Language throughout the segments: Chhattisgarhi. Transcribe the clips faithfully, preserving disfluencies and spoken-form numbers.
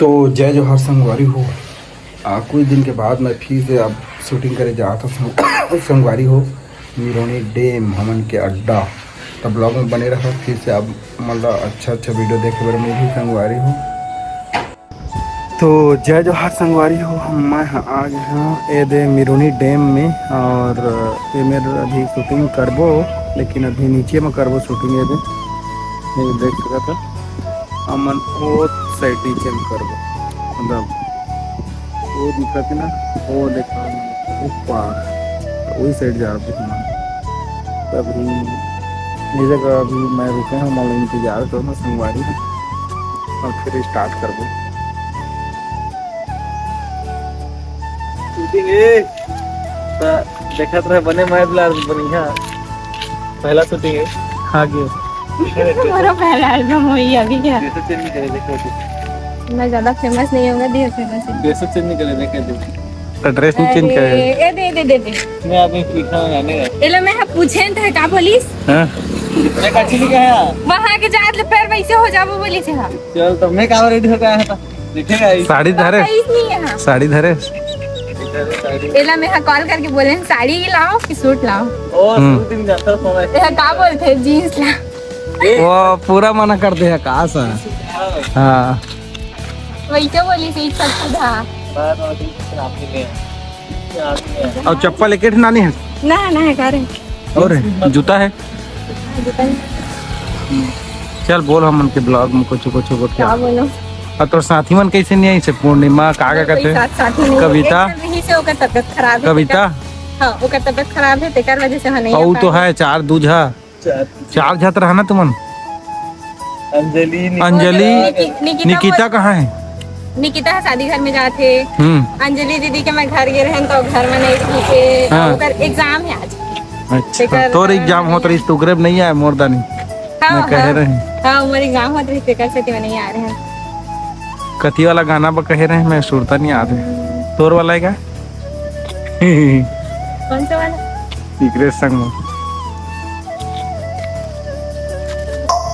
तो जय जोहार संगवारी हो। आ, कुछ दिन के बाद मैं फिर से अब शूटिंग करे जात हूँ संग-, संगवारी हो, मिरोनी डैम हमन के अड्डा। तब ब्लॉग में बने रहा, फिर से अब मतलब अच्छा अच्छा वीडियो देखे बर मिलही संगवारी हो। तो जय जोहार संगवारी हो, हम मैं ह-, आ गए हैं ए दे मिरोनी डैम में। और ये मेर अभी शूटिंग करबो, लेकिन अभी नीचे में करबो शूटिंग। ये दे, ये देख सकत हो, हमन वो साइड नीचे में करबो, मतलब वो दिखत है ना, वो देखा, वो पार, वही साइड जा रहा हूँ। तभी ये जगह अभी मैं रुके हूँ, मतलब इंतजार करो ना संगवारी, और फिर स्टार्ट करबो। शूटिंग है, तो देखत रहे बने, मैं बिलार बनी। हाँ, पहला शूटिंग है। हाँ, क्यों? मोरो पहला एल्बम होई अभी क्या? ड्रेस चेंज नहीं करे, देखो तो। मैं ज्यादा फेमस नहीं होगा, धीरे फेमस है। ड्रेस चेंज नहीं करे, देखे तो। तो ड्रेस नहीं चेंज करे। ए दे दे दे दे। मैं अभी पूछा हूँ जाने का। एला मैं हा पूछे न था का बोलिस? हाँ। मैं कच्ची नहीं कहा। वहाँ के जात ले पैर वैसे हो जाबो बोलिस हा। चल तो मैं का रेडी होके आया था। देखेगा ये। साड़ी धरे। साड़ी धरे। एला मैं हा कॉल करके बोले, "साड़ी लाओ कि सूट लाओ?" ओ, हम्म। सूट ही नहीं जाता, सोना है। एहा का बोलथे, जींस ला। वो पूरा मना कर दे है, का सा? हाँ। हाँ। वैसे बोली थी, सब सुधा। बार बार भी खराब नहीं है। खराब नहीं है। और चप्पल एक ठे नानी है? ना, ना है, का रे? और जूता है? हाँ, जूता है। चल बोल, हमन के ब्लॉग में कुछ कुछ बोल के। का बोलो? और तोर साथी मन कैसे नहीं आई से? पूर्णिमा, का का कोई कहते? साथ साथी नहीं है। कविता? एक तो यही से ओकर तबीयत खराब है, कविता? तेकर, हाँ, ओकर तबीयत खराब है, तेकर वजह से हम नहीं आ पाए। तो है चार दूज है। चार। चार जात रहा ना तुमन। अंजलि, निकिता। अंजलि, निकि-, निकिता निकिता बोल- कहाँ है? निकिता ह शादी घर में जात हे। हम्म। अंजलि दीदी के मैं घर गे रहेन, तो घर में नहीं रहिस हे। हाँ। ओकर एग्जाम है आज। अच्छा, तेकर तोर एग्जाम होत रहिस, तो ओकरे में नहीं आए, मोर दानी। हाँ, मैं कहे हाँ। रहे। हाँ, मोर एग्जाम होत रहिस, तेकर सेती मैं नहीं आ रहेन। कति वाला गाना बर कहे रहे, मैं सुरता नहीं याद है। तोर वाला है का? कौन सा वाला? इकरे संग में।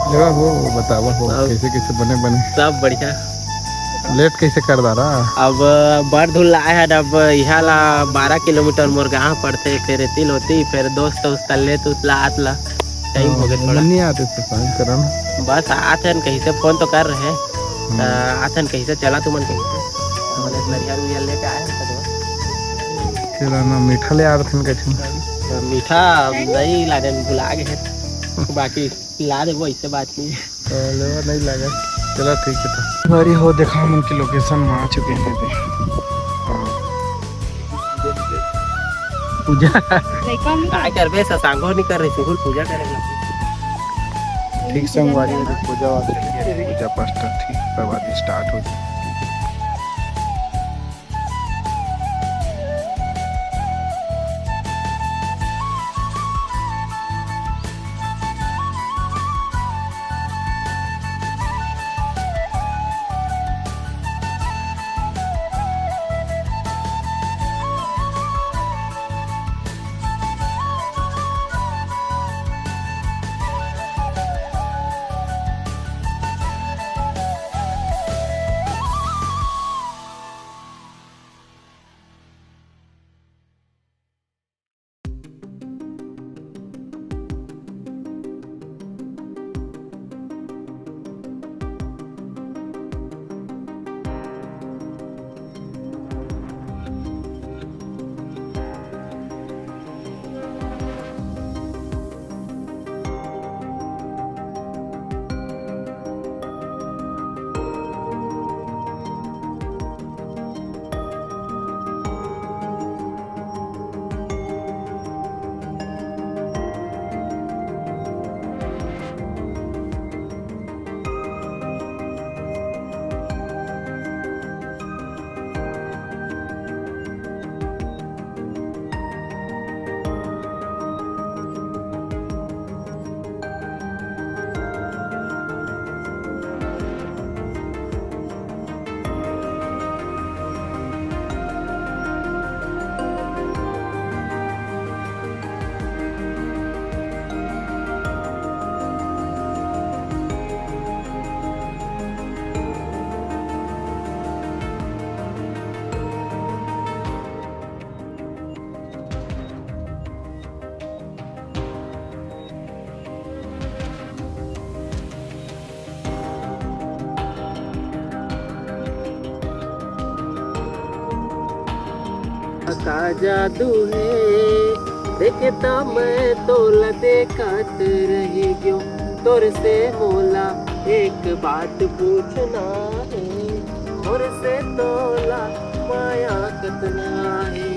जरा हो, बतावा हो, सब कैसे कैसे बने बने? सब बढ़िया। लेट कैसे कर डारा? अब बड़ धुन ला आए हन, अब इहा ला बारह किलोमीटर मोर गांव पड़थे, फिर एती ल ओती, फिर दोस्त उस्त लेत उत ला आत ला टाइम हो गया थोड़ा। नहीं आते तो फोन करन। बस आत हन, कहीं से फोन तो कर रहे। हम्म। त आत हन, कहीं से चला तुमन कहीं से। हमन नरियर उरियर लेके आए हन, तो चला ना, मीठा ले आत हन कछु। तो मीठा नहीं लाने, भुला गए हैं। बाकी ला देबो, ऐसे बात नहीं है। तो लेवा नहीं लगा। चला ठीक है तो। हमारी हो देखा, हम उनकी लोकेशन में आ चुके हैं अभी। हाँ। पूजा। लइका मन का करबे, ससांगो नहीं कर रही, सुहुल पूजा करेगा। ठीक संगवारी में पूजा वाजा, पूजा पाठ ठीक, उसके बाद स्टार्ट हो जाए। का जादू है, देखे त मैं तोला देखत रह गयो। तोर से मोला एक बात पूछना है, मोर से तोला माया कतना है।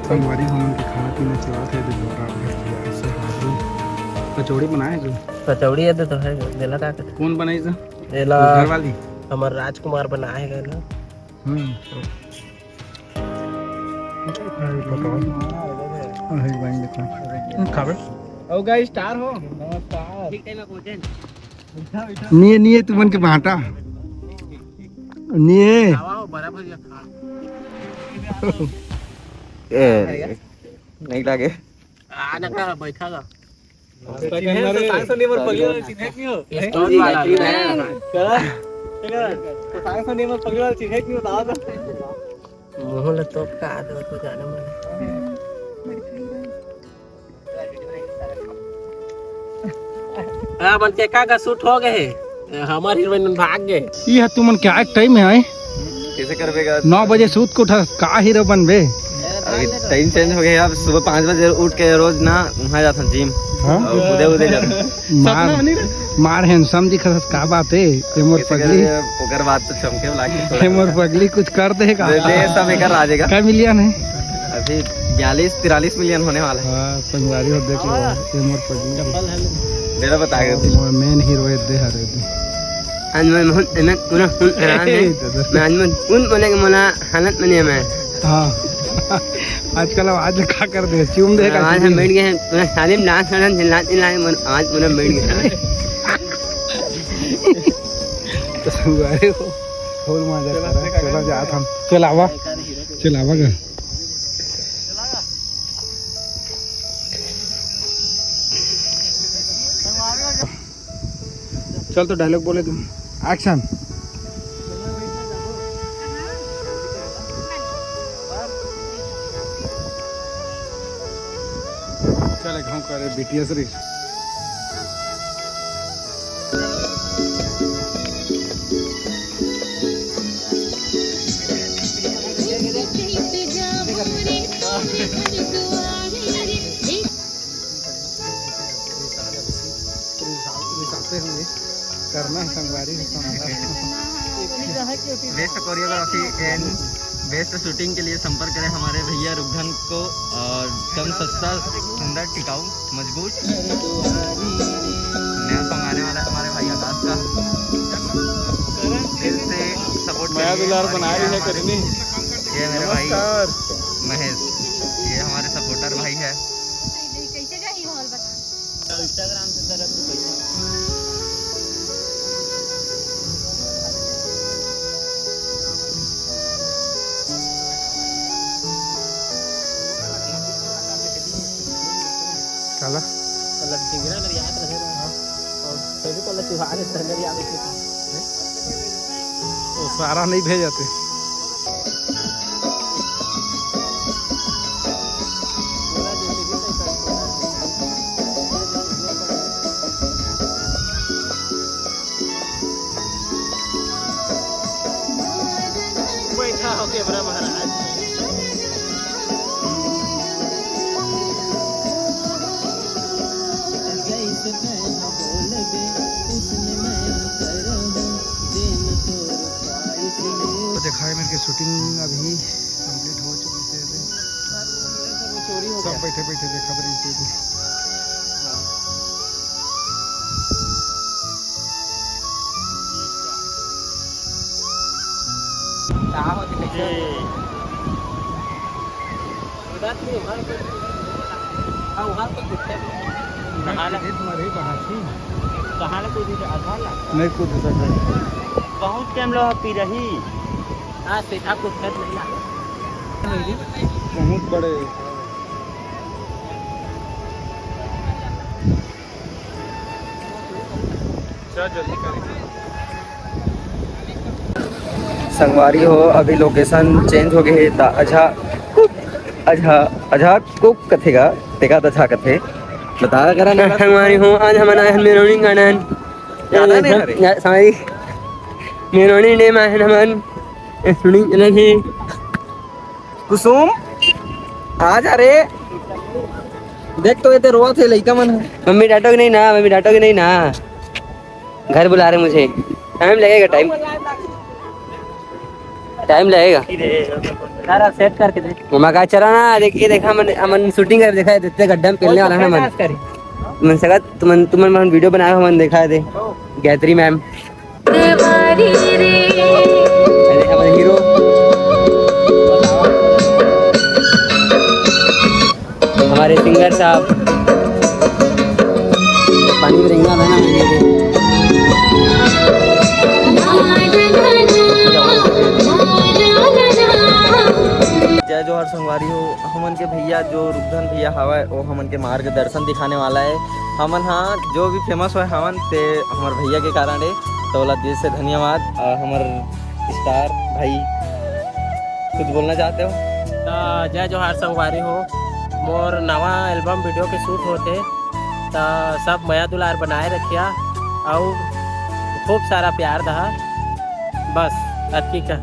संगवारी, हमन के खाना पीना चलत हे, दे बड़ा भैया से हाजू कचौड़ी बनाए जो। कचौड़ी है तो है, देला का करथे? कौन बनाई जो? देला घर वाली? हमर राजकुमार बनाए हे ना। हम्म। बताओ। अरे भाई देखो। खाबे? ओ गाइस, स्टार हो। नमस्कार। ठीक टाइम में पहुंचे। निये, निये, तुमन के भांटा। निये। खावा हो, बड़ा भैया खा। ए, नहीं लागे। आ, ना खा, बैठा गा। चिन्हे तो सांग सुनी मोर पगली वाला चिन्हे क्यों? स्टोन वाला। चला। चला। तो सांग सुनी मोर पगली वाला चिन्हे क्यों? बताओ तो। मुंह ले तो का दो तो जाने मन। हाँ, मन के का का शूट हो गए हे। हमार हीरोइन मन भाग गए। ये है तुमन क्या एक टाइम है, आए? कैसे करबे गा? नौ बजे से उठ के उठा, का हीरो बनबे? अभी टाइम चेंज हो गया, अब सुबह पाँच बजे उठ के रोज ना वहाँ जाता जिम। हाँ? और उदय उदय जाता। मार, मार हैंडसम दिखत हस, का बात है? ये मोर कैसे पगली। करबे? ओकर बाद तो चमके वाला है थोड़ा। ये मोर पगली कुछ कर दे का? दे, दे, सब एकर आ जाएगा। का मिलियन है? अभी बयालीस तिरालीस मिलियन होने वाला है। हाँ, संगवारी हो देख लो, ये मोर पगली। मेरा बता के मोर मेन हीरो है, दे हरे दे। आज मैं बहुत, मैं पूरा फुल हैरान है। ए, दादा। मैं आज मैं फुल बोले कि मोला हालत में नहीं है मैं। हाँ। आजकल आवाज का कर दे, चूम दे का आज हम चूम बैठ दे। गए हैं, पूरा सालिम डांस करन चिल्ला चिल्ला के मन आवाज पूरा बैठ गया। तो संगवारी हो, फुल मजा करा। चला जात हम। चलावा। चलावा गा। चल तो डायलॉग बोले तुम। एक्शन। चल, एक हम करे बीटीएस रे। करना है संगवारी, best choreography and best shooting के लिए संपर्क करें हमारे भैया रुकधन को। और एकदम सस्ता, सुंदर, टिकाऊ, मजबूत नया सॉन्ग आने वाला है हमारे भाई आकाश का। दिल से सपोर्ट मया करिए दुलार और बना ये रही है हमारे, करनी। ये मेरे भाई नमस्कार। महेश, ये हमारे सपोर्टर भाई है। कैसे जाही हॉल बता? Instagram से सर अब तो पैसा। काला? मतलब, डिंगरा अगर याद रहे ना, हाँ। और फेविकॉल ला चुहा रहे, तो अगर याद रहे। वो सारा नहीं भेजते। बैठा हो कैमरा महाराज। तो देखा है, मेरे की शूटिंग अभी कंप्लीट हो चुकी है। सब बैठे बैठे देखा रही थी। का होथे, कैसे होथे? कहाँ ला? कूदी थे? आधार ला? नहीं कूद सकते। बहुत टाइम लो पी रही। हाँ, सीधा कुछ नहीं ला। बहुत बड़े। संगवारी हो, अभी location change हो गए हे, त अझा कुक, अझा, अझा कुक कथे गा, तेका त अझा कथे। बता करा ना। संगवारी हो, आज हमन आए हन मेरोनी गार्डन। ज्यादा नहीं हरे। या, संगवारी, मेरोनी डैम आए हन हमन। ए, सुनी, चला जी। कुसुम, आ जा रे। देख तो, ये ते रोवत हे लइका मन। मम्मी डांटो कि नहीं ना, मम्मी डांटो कि नहीं ना। घर बुला रहे मुझे। टाइम लगेगा, टाइम। टाइम लगेगा। सारा सेट करके दे। मम्मा का चला ना, देख, ये देखा, हमन, हमन शूटिंग कर, देखा है, इतने गड्ढा में पेलने वाला है ना मन। मन सका, तुमन, तुमन, मन वीडियो बनाए हो, मन देखा है दे। गायत्री मैम। अरे, हमारे हीरो, हमारे सिंगर साहब, पानी में रेंगा है ना, ये भी। जय जोहार संगवारी हो, हमन के भैया जो रुपधन भैया हवय, वो हमन के मार्गदर्शन दिखाने वाला है। हमन हा जो भी फेमस होय हवन, ते हमर भैया के कारण है। तो ओला दिल से धन्यवाद। और हमर स्टार भाई, कुछ बोलना चाहते हो? त जय जोहार संगवारी हो, मोर नवा एल्बम वीडियो के शूट होथे, त सब मया दुलार बनाए रखिया, अउ खूब सारा प्यार दहा। बस अतकी का।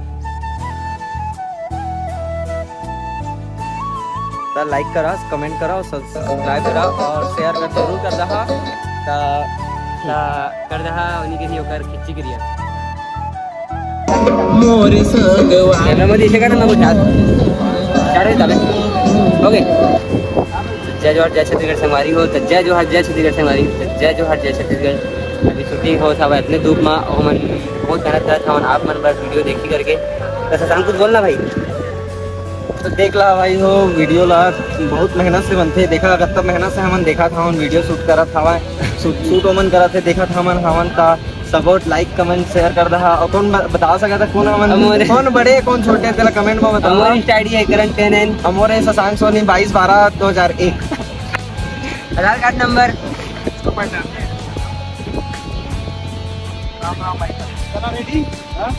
त लाइक करा, कमेंट करा, सब्सक्राइब करा और शेयर कर जरूर कर दहा। त, त कर दहा, उन्हीं के लिए ओकर खिच्ची करिया। मोर संगवा। कैमरा मध्ये इसे करा ना, कुछ हात. चालू आहे, चालू आहे. ओके. जय जोहार, जय छत्तीसगढ़ संगवारी हो, त जय जोहार, जय छत्तीसगढ़ संगवारी हो, त जय जोहार, जय छत्तीसगढ़. अभी शूटिंग होत हवय इतने धूप मा, हमन बहुत मेहनत करत हवन आप मन बर वीडियो देखी करके. त शशांक, कुछ बोलना भाई. तो देख ला भाई हो, वीडियो ला बहुत मेहनत से बनथे. देखा, कतका मेहनत से हमन देखत हवन, वीडियो शूट करत हवन, शूट, शूट ओमन करत हे, देखत हमन हवन. त सपोर्ट, लाइक, कमेंट, शेयर कर दहा. और कौन ब-, बता सकता कौन हमन, अमोरे। कौन बड़े, कौन छोटे, तेला कमेंट में बताओ. अमोर इंस्टा आईडी है करण टेन एन. अमोर है शशांक सोनी बाईस बारह दो हज़ार एक. आधार कार्ड नंबर. राम राम भाई. चला रेडी? हाँ?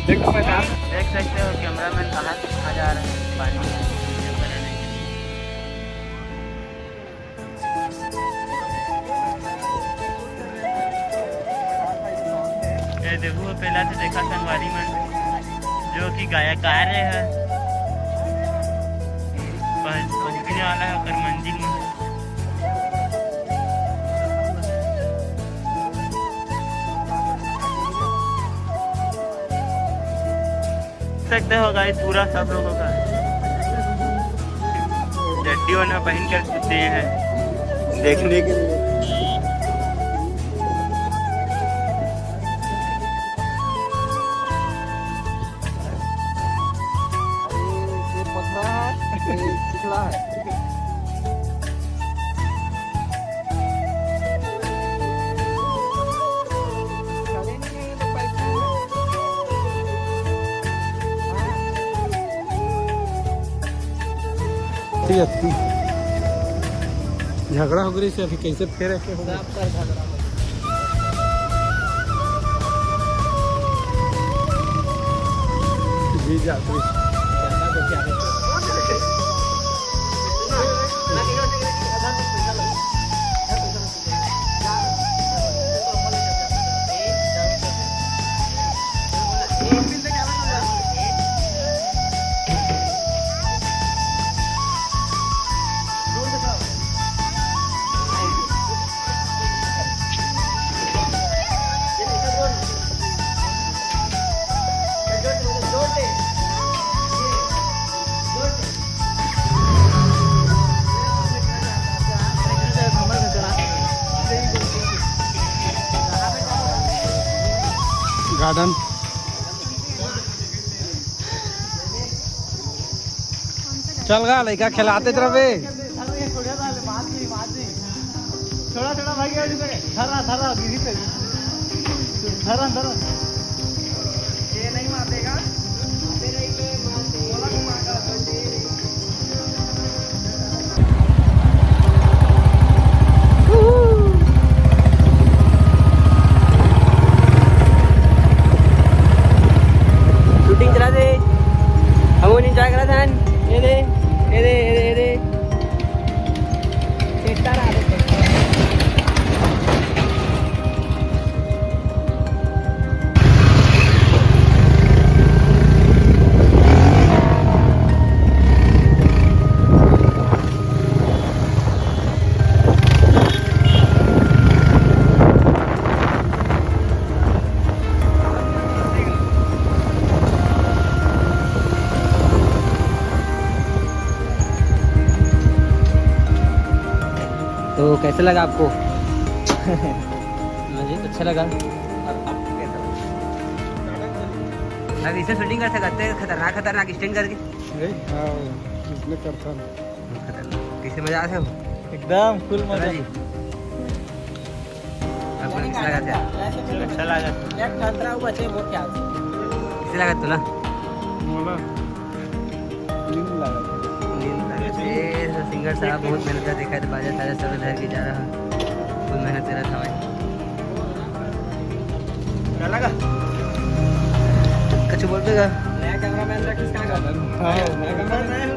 देखो मैं देख सकते हो कैमरामैन कहाँ से कहाँ जा रहा है पानी बनाने के लिए। ये देखो, पहला तो देखा संगवारी मन, जो कि गायक आ रहे हैं, पहुंचने वाला है ओकर मंजिल में। सकते हो गाइस, पूरा सब लोगों का जट्टी होना पहन कर घूमते हैं देखने के लिए। ये पथरा है, ये चिखला है। ठीक है, ठीक। झगड़ा हो गई से अभी कैसे फेर के हो गया? जी जा, please। गार्डन। चल गा, लइका खेलाते रहे। थोड़ा थोड़ा भाई, थरा थरा गिरी पे। थरा थरा। ये नहीं मार देगा। शूटिंग चला दे, हम एंजॉय करा था। ये दे, ये दे, ये दे, ये दे। तो कैसे लगा आपको? मुझे तो अच्छा लगा। और आपको कैसा लगा? अब इसे शूटिंग कर सकते हैं, खतरनाक खतरनाक स्टंट करके। अरे हाँ, इसमें करता हूँ। खतरनाक। कैसे मजा आथे हो? एकदम फुल मजा। जी। आपको कैसे लगा था? अच्छा लगा। एक खतरा हुआ छे मोर ख्याल से। कैसे लगा तुला? मोला नींद लगा था। नींद लगा था। ए, सिंगर साहब बहुत मेहनत कर देखा है, तो बाजा साजा सब धर के जा रहा है। बहुत मेहनत कर रहा था भाई। क्या लगा? कुछ बोल देगा? नया कैमरामैन रखिस का? हाँ। नया कैमरामैन।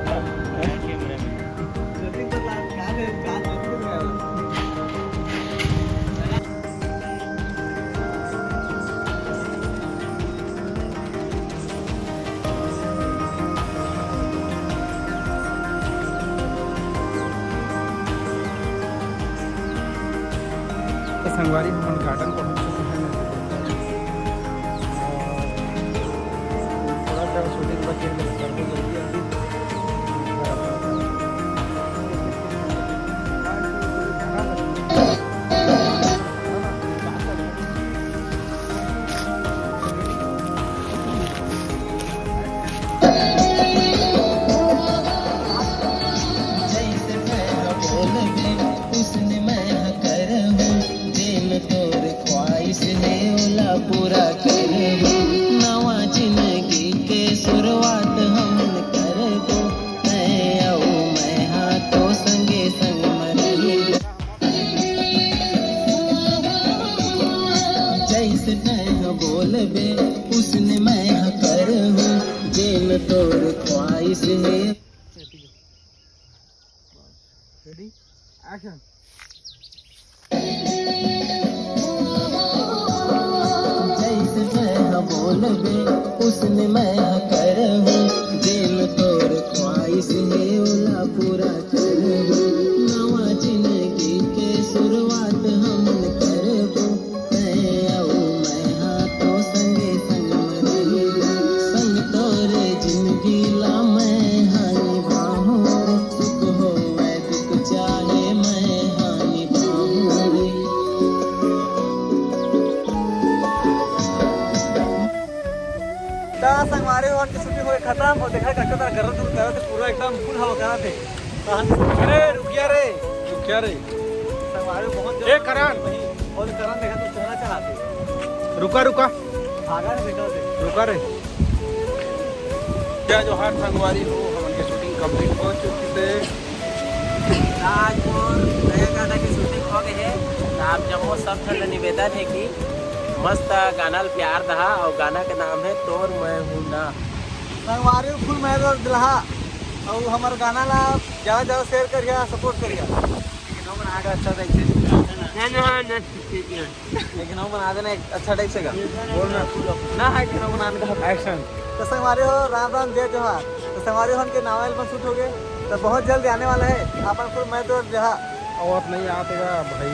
तो संगवारी, हमन गार्डन पहुंच चुके हैं। और थोड़ा सा शूटिंग बचे हैं, करबो जल्दी जल्दी। जैसे मैं बोल दे, उसने मैं करहूँ, दिल तोर ख्वाहिश हे ओला पूरा करबो। नवा जिंदगी के शुरुआत हमन करबो। तैं अउ मैं हा तो संगे संग मरही। जैसे तैं बोलबे उसने मैं हा करहूँ। जेन तोर ख्वाहिश हे। Ready, action. जैसे मैं बोलबे, उसने मैं करहूँ। जेन तोर ख्वाहिश हे, ओला पूरा करहूँ। नवा जिंदगी के शुरुआत हमन करबो। तैं अउ मैं हा तो संगे संग मरही। संग तोरे जिंदगी ला मैं हा निभाहूँ रे। सुख होवय दुख चाहे मैं हा निभाहूँ रे। त संगवारी हो, हमन के शूटिंग होके खतम। अउ देखा, कतका गरम दूर करत हे, पूरा एकदम फुल हवा करत हे। त हम, अरे रुकिया रे, रुकिया रे। संगवारी बहुत ए, करण। अउ करण देखा तो चलना चाहत हे। रुका, रुका। भागा रे बेटा से। रुका रे। जय जोहार संगवारी हो, हमन के शूटिंग कंप्लीट हो चुकिस हे। आज मोर नया गाना के शूटिंग हो गए हे। त आप जम्मो सब झन ले निवेदन हे कि मस्त गाना ल प्यार दहा, अउ गाना के नाम हे तोर मैं हूँ ना। संगवारी फुल महत्व दिलहा, अउ हमर गाना ला ज्यादा ज्यादा शेयर करिहा, सपोर्ट करिहा। लेकिन हमन आगे अच्छा देखे। ना, ना, ना, ठीक है। लेकिन हमन आगे ना एक अच्छा टाइप से गा। बोल ना। ना है कि हमन आगे गा। एक्शन। तो संगवारी हो, राम राम, जय जोहार। तो संगवारी हो, हमन के नवा एल्बम शूट हो गए, तो बहुत जल्दी आने वाला है। अपन फुल महत्व दिलहा। अउ आप नहीं आते गा भाई।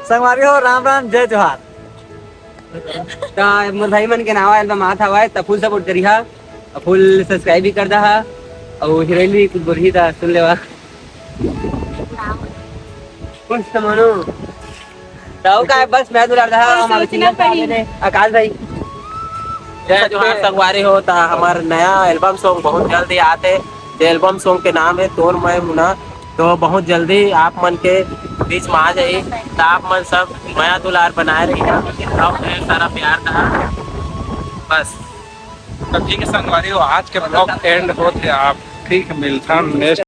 संगवारी हो, राम राम, जय जोहार। त मोर भाई मन के नवा एल्बम आत हवय, त फुल सपोर्ट करिहा, अउ फुल सब्सक्राइब भी कर दहा, अउ हीरोइन भी कुछ बोलही त सुन लेवा। कुछ तो मानो। त अउ काय, बस मैं दुलार दहा, अउ हमारे सोचना सीनियर साहब पड़ी। ने, आकाश भाई। जय जोहार संगवारी हो, त हमर नया एल्बम सॉन्ग बहुत जल्दी आते। जे एल्बम सॉन्ग के नाम है तोर मैं हूं ना। तो बहुत जल्दी आप मन के बीच में आ जाई। तो आप मन सब मया दुलार बनाए रही, और ढेर सारा प्यार दा। बस। तो ठीक है संगवारी हो, आज के ब्लॉग एंड होत हे। आप ठीक है, मिलथन नेक्स्ट